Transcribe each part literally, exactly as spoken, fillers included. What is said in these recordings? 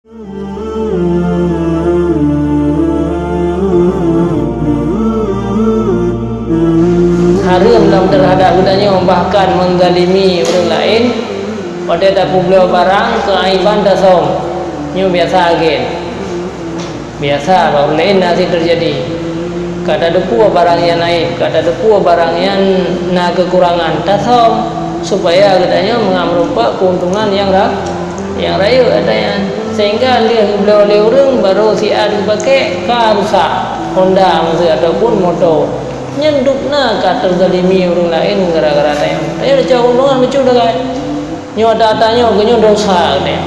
Hareuem lom teuhadap geutanyoe bahkan meuzalimi ureuëng laén, watée tapeubloe barang keuaiban tasöm. Nyoe biasa agen. Biasa bak ureuëng laén na sit teujadi. Ka tateupeue barang nyang aéb, ka tateupeue barang nyang na keukurangan, tasöm, supaya geutanyoe mangat meurumpok keuntungan nyang ra-, nyang rayeuk ata nyan. Sehingga lheueh geubloe lé ureuëng, barô siat geupakék, ka rusak Honda meuseu ataupun moto. Nyan dubna ka teuzalimi ureuëng laén gara-gara tanyoe. Tanyoe tacok keuntungan bacut sagai. Nyoe ata-ata nyoe, keu nyoe desya geutanyoe.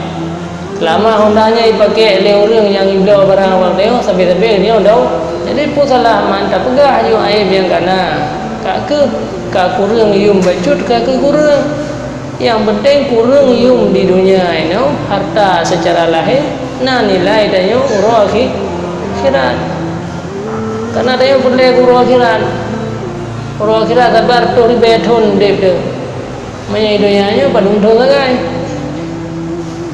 Seulama Honda nyan jipakék lé ureuëng nyang jibloe barang bak geutanyoe, sabe-sabe nyoe do-, jadi peue salah man tapeugah aju aéb nyang ka na. Ka keuh ka kureueng yum bacut, ka keuh kureueng. Nyang peunteng kureueng yum di donya inoe, harta seucara lahé na nilai tanyoe uroe akhi-, akhirat. Karena tanyoe peureulée keu uroe akhirat. Uroe akhirat saban reutôh ribée thon udeb teuh. Meunyoe di donya nyoe padum thon sagai.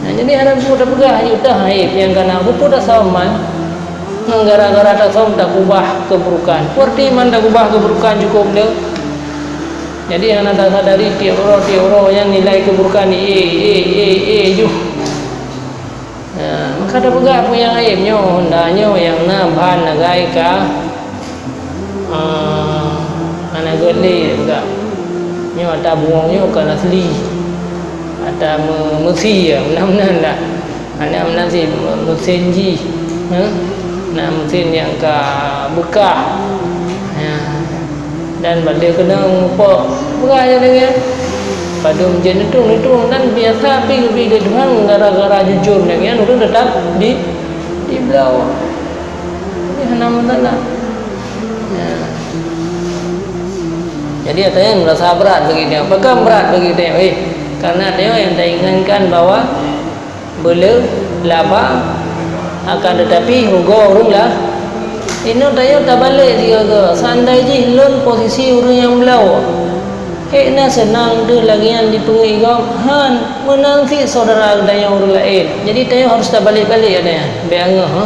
Nah, jadi hana peue tapeugah aju teuh aéb nyang ka na, peue tasöm man. Ngon gara-gara tasöm takubah keuburukan. Peue arti man takubah keuburukan cukôp le. Jadi hana tasadari tieb uroe, tieb uroe nyan nilai keuburukan ié, ié, ié, ié ju. Nah, maka tapeugah peue nyang aéb nyoe, Honda nyoe nyang na ban sagai ka, eh, hana gét lé tapeugah. Nyoe ata buong nyoe kon asli. Ata me-, meusi ya, meunan-meunan dah. Hana meunan sit me-, meusen jih, eh, na meusen nyang ka beukah. Ya. Dan ban lheueh keunong mupok, peugah lagée nyan. Padum jeuet neutueng-neutueng, dan biasa pi geubi lé Tuhan gara-gara jujur lagée nyan ureuëng teutap di, dibloe. Jadi hana masalah. Ya. Jadi, ata nyan meurasa brat bagi tanyoe. Pakon brat bagi tanyoe? Eh, karena tanyoe nyang tainginkan bahwa beuleu laba, akan teutapi rugoe ureuëng la-, inoe tanyoe tabalek sigoe-goe. Seandai jih lôn posisi ureuëng nyang bloe, ék na seunang deuh lagée nyan dipeungét gob? Han, meunan sit syedara geutanyoe ureuëng laén. Jadi, tanyoe harôh tabalek-balek ata nyan. Bék angoh, ha?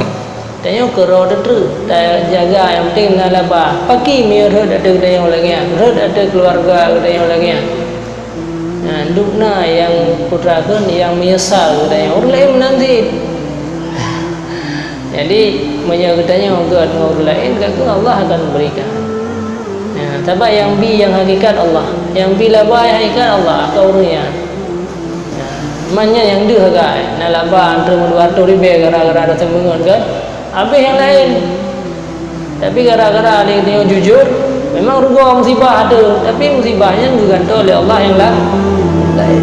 Tanyoe keudroe teutreuk, tajaga nyang penting na laba. Pakri meunyoe rhot ateueh geutanyoe lagée nyan, rhot ateueh keuluwarga geutanyoe lagée nyan. Nah, dubna nyang putra kheun nyang meunyeusal geutanyoe. Ureuëng laén meunan sit. Jadi, meunyoe geutanyoe gét ngon ureuëng laén, ka keuh Allah akan berikan. Nah, sabab nyang bi nyang hakikat Allah. Nyang bi laba nyang hakikat Allah, kon ureuëng nyan. Nah, man nyan nyang deuh sagai, na laba antre meudua reutôh ribée gara-gara rasa meungon kan? Habéh nyang laén. Tapi gara-gara lé tanyoe jujur, memang rugoe musibah ada, tapi musibah nyan geugantoe lé Allah nyang la-, laén.